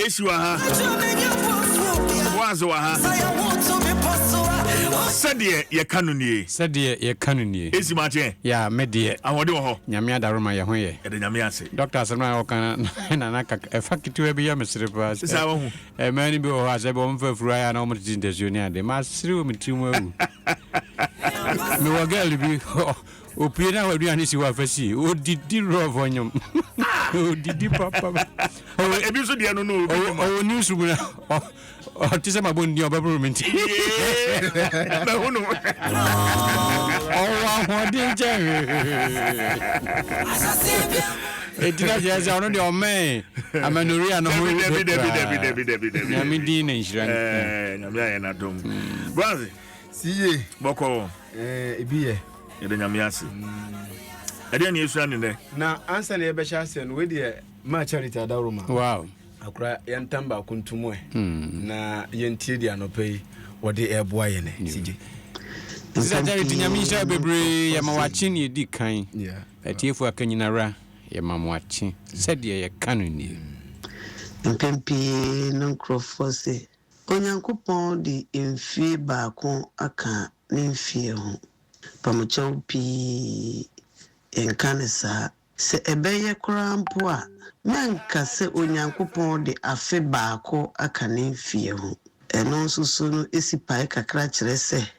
Esi wɔ ha. Boaz wɔ ha. Sɛdeɛ yɛka no nie. Sɛdeɛ yɛka no nie. Esi makye. Ya me deɛ. Ahoɔden wɔ hɔ. Nyame adaroma yɛ ho yɛ. Yɛda Nyame ase. Doctor asɛm no a ɔka na na kak ɛfa ketewa bi yɛ me sere paa sɛ. Saa wahu. Mmaa no bi wɔ hɔ a sɛ bi wɔn fa afuru ayɛ a na wɔn tete ntasuo ne ade. Masere wɔ me tiri mu awu. Mewɔ girl bi Opue na w'aduane si hɔ a fa sie. Odidi rough ɔnyom. Odidi papa. Ebi nso deɛ no no obi nim. Ɔwɔ news mu na ɔte sɛ mabɔ ndin ɔbɛboro me nti. Mahu no. Ɔwɔ ahoɔden kyɛn hwee. Eti na kyerɛ sɛ ɔno deɛ ɔmɛn amanoria no ho dabi dabi dabi dabi dabi dabi. Nyame din na nhyira no. Nyame ayɛ n'adom. Bronze. Siye. Bɔkɔ. Ebi yɛ. Yɛda Nyame ase. Ɛdeɛn na yɛsua ne nnɛ? Na ansa na yɛbɛhyɛ aseɛ no, wei deɛ maa Charity Adaworoma. Wow. Akora yɛntam baako nto mu ɛ. Na yɛntie deɛ anɔpa yi wɔde ɛreboa yɛn ɛ. Sigye. Sista Charity, Nyame nhyira wo bebree. Yɛma wakye ne ɛdi kan. Atiefo aka nyinara, yɛma mo akye. Sɛdeɛ yɛka no nie. Mpɛn pii no nkurɔfoɔ se, Onyankopɔn de mfie baako aka ne mfeɛ ho. Pamokyɛw pii nka no saa. Sɛ ɛbɛyɛ koraa mpo a, mɛnka sɛ Onyankopɔn de afe baako aka ne mfeɛ ho. Ɛno nso so no si pae kakra kyerɛ sɛ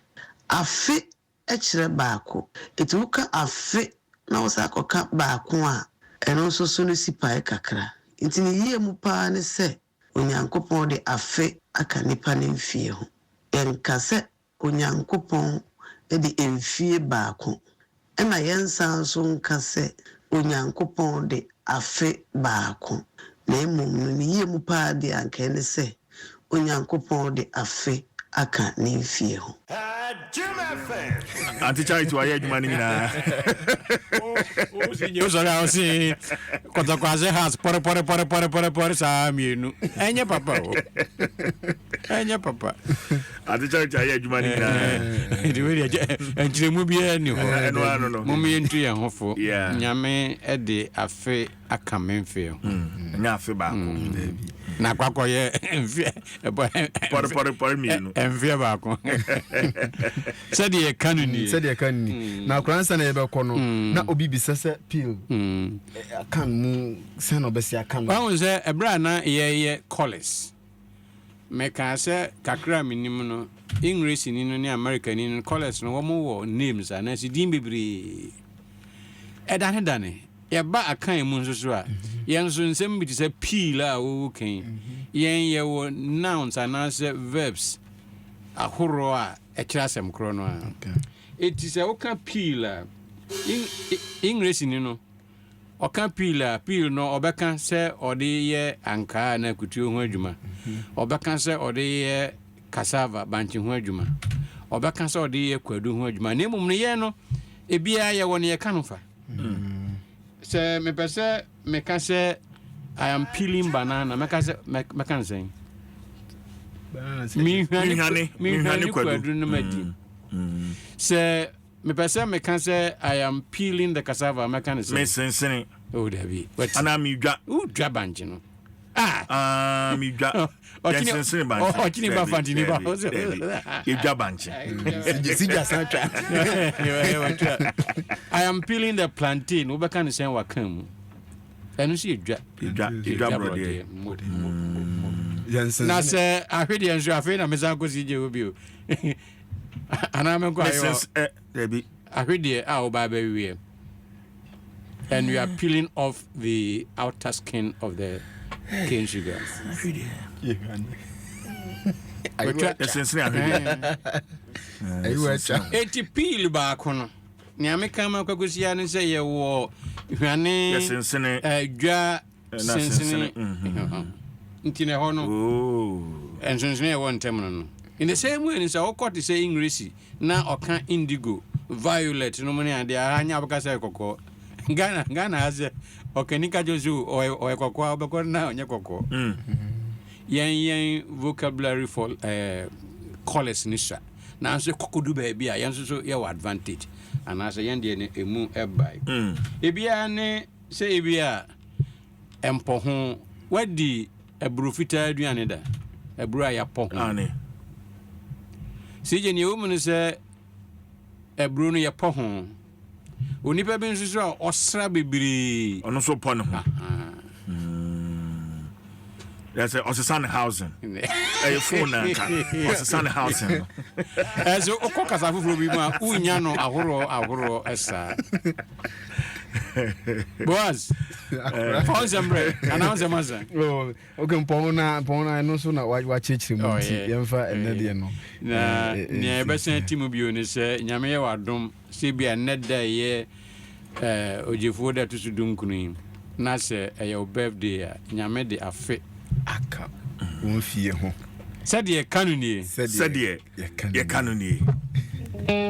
afe kyerɛ baako. Enti woka afe na wosan kɔka baako a, ɛno nso so no si pae kakra. Enti ne yie mu paa ne sɛ Onyankopɔn de afe aka nnipa no mfeɛ ho. Yɛnka sɛ Onyankopɔn de mfie baako, ɛna yɛnsan nso nka sɛ Onyankopɔn de afe baako, na mmom no ne yie mu paa deɛ anka ɛne sɛ Onyankopɔn de afe aka ne mfie ho. Auntie Charity wayɛ adwuma no nyinaa. Wosɔre a wose kɔtɔkɔ ase has pɔre pɔre pɔre pɔre pɔre pɔre saa mmienu. Ɛnyɛ papa o. Ɛnyɛ papa. Ade Charity ayɛ adwuma no nyinaa. Nti wei deɛ nkyerɛmu biara nni hɔ. Ɛno ano no. Mom yɛntu yɛn ho fo. Yeah. Nyame de afe aka me mfeɛ ho. Ɛnyɛ afe baako. Na akɔ akɔyɛ mfeɛ ɛbɔ Pɔre pɔre pɔre mmienu. mfeɛ baako. Sɛdeɛ yɛka no nie. Sɛdeɛ ɛka no ni. Na akora ansa na yɛbɛkɔ no, na obi bisa sɛ peel akan mu sɛn na ɔbɛsi aka no. Wahu sɛ ɛberɛ a na yɛyɛ kɔles Mekaa sɛ, Kakra a menim no, Engiresini no ne Amerikani no, colours no, wɔn wɔ names anaasɛ din bebree. Ɛdanedane. Yɛba Akan mu nso so a, yɛn nso nsɛm bi te sɛ peel a woka yi, yɛn yɛwɔ nouns anaasɛ verbs ahoroɔ a ɛkyerɛ asɛm korɔ no ara. Enti sɛ woka peel a, Engiresini no, Ɔka peel a, peel no ɔbɛka sɛ ɔde yɛ ankaa anaa akutuo ho adwuma. Ɔbɛka sɛ ɔde yɛ cassava, bankye ho adwuma. Ɔbɛka sɛ ɔde yɛ kwadu ho adwuma. Na mmom no yɛn no, ebiara yɛwɔ no yɛka no fa. Sɛ mepɛ sɛ meka sɛ I am peeling banana, mɛka sɛ mɛka no sɛn? Mehwane kwadu no madi. Sɛ Mepɛ sɛ meka sɛ I am peeling the cassava, mɛka no sɛ. Mesensene. Oh, dabi. Anaa medwa. Wodwa bankye no. Ah. Ah, medwa. Yɛnsensene bankye. Ɔkyene ba fantini ba. Yɛdwa bankye. Sigya san twa. I am peeling the plantain. Wobɛka no sɛn waka mu. Ɛno nso yɛ dwa. Yɛdwa, yɛdwa borɔdeɛ. Na sɛ ahwedeɛ nso afei na mesan kɔ sigye hɔ bio. Anaa menkɔ ayɛ Mrs. Eh, dabi. Ahwedeɛ a woba abɛweɛ and you are peeling off the outer skin of the cane sugar. Ɛsensene ahwedeɛ. Eti peel baako no, nea meka ma kwakosia ne sɛ yɛwɔ hwane, dwa, sensene nti na ɛhɔ no nsonsonoe a ɛwɔ ntam no no in the same way no sɛ wokɔ te sɛ Englesi na ɔka indigo violet no mu ne adeɛ aha nyɛ abɛka sɛ kɔkɔɔ Ghana Ghana ha sɛ ɔkani ka kyerɛ sɛ ɔyɛ ɔyɛ kɔkɔɔ a wobɛkɔ na ɔnyɛ kɔkɔɔ yɛn yɛn vocabulary for colours no sua nanso kɔkɔdu baabi a yɛn nso so yɛwɔ advantage anaasɛ yɛn deɛ no emu ɛbae ebiara ne Sɛ ebia mpɔho, woadi Aburo fitaa aduane da? Aburo a yɛapɔ ho. Aane. CJ, nea ɛwɔ mu ne sɛ aburo no yɛpɔ ho. Onipa bi nso so a ɔsra bebree. Ɔno nso pɔ ne ho. Yɛ sɛ ɔsesa ne housing. Ɛyɛ phone na nka ɔsesa ne housing no. Ɛsɛ wokɔ kasa foforɔ bi mu a wonya no ahoroɔ ahoroɔ saa. Boaz, fa wo nsɛm brɛ anaa wo nsɛm asa. Oh, ok mpɔn na mpɔn na ɛno nso na wakyerɛkyerɛ mu oh, nti yɛmfa ɛnɛ deɛ no. Na nea yɛbɛsan ati mu bio ne sɛ Nyame yɛ w'adom sɛ bi a nnɛ da ɛyɛ Ogyefuo da ɛto so dunkron yi na sɛ ɛyɛ wo birthday a Nyame de afe aka wo mfie ho. Sɛdeɛ yɛka no nie. Sɛdeɛ yɛka no nie.